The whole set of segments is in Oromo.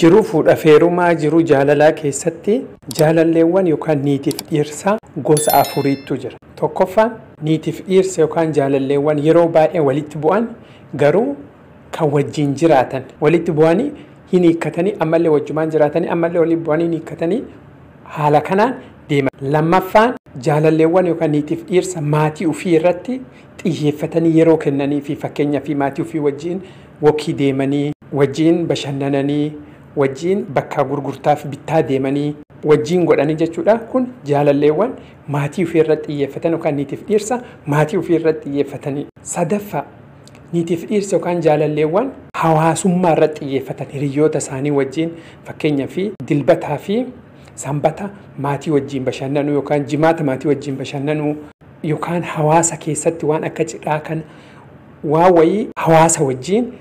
Jiruu fuudhaaf heerumaa jiruu jaalalaa keessatti jaalalleewwan yookaan niitiif dhiirsaa gosa afuriitu jira. Tokkoffaan niitiif dhiirsa yookaan jaalalleewwan yeroo baay'ee walitti bu'an garuu kan wajjin jiraatan walitti bu'anii hin hiikkatanii ammallee wajjumaan jiraatanii ammallee walitti bu'anii hin hiikkatanii haala kanaan deema. Lammaffaan jaalalleewwan yookaan niitiif dhiirsa maatii ofii irratti xiyyeeffatanii yeroo kennanii fi fakkeenyaa fi maatii ofii wajjin walk deemanii wajjin bashannananii wajjin bakka gurgurtaaf bittaa deemanii wajjin godhanii jechuudha. Kun jaalalleewwan maatii ofii irratti xiyyeeffatan yookaan niitiif dhiirsa maatii ofii irratti xiyyeeffatanii. Sadaffaa niitiif dhiirsa yookaan jaalalleewwan hawaasummaa irratti xiyyeeffatan hiriyoota isaanii wajjin fakkeenyaa fi dilbataa fi sanbata maatii wajjin bashannanuu yookaan jimaata maatii wajjin bashannanuu yookaan hawaasa keessatti waan akka cidhaa kan waa wayii hawaasa wajjin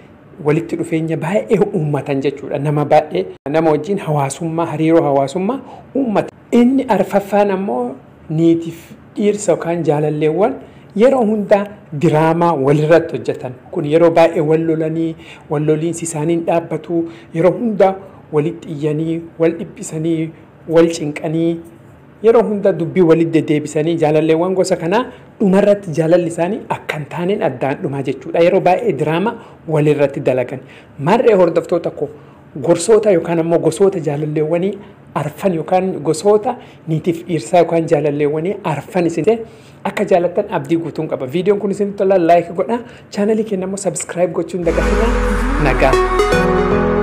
walitti dhufeenya baay'ee uummatan jechuudha. Nama baay'ee nama wajjin hawaasummaa hariiroo hawaasummaa uummata. Inni arfaffaan ammoo niitiif dhiirsa yookaan jaalalleewwan yeroo hundaa diraamaa walirratti hojjetan. Kun yeroo baay'ee wal lolanii wal loliinsi isaanii dhaabbatu yeroo hundaa walitti iyyanii wal dhiphisanii wal cinqanii yeroo hunda dubbii walitti deddeebisanii jaalalleewwan gosa kanaa dhumarratti jaalalli isaanii akka hin taaneen addaan dhumaa jechuudha. Yeroo baay'ee diraamaa walirratti dalagan. Marree hordoftoota koo gorsoota yookaan ammoo gosoota jaalalleewwanii arfan yookaan gosoota niitiif dhiirsaa yookaan jaalalleewwanii arfan isin akka jaalattan abdii guutuun qaba. Viidiyoon kun isinitti tola like godhaa. Chaanalii keenya immoo subscribe gochuun dagatinaa. Nagaa.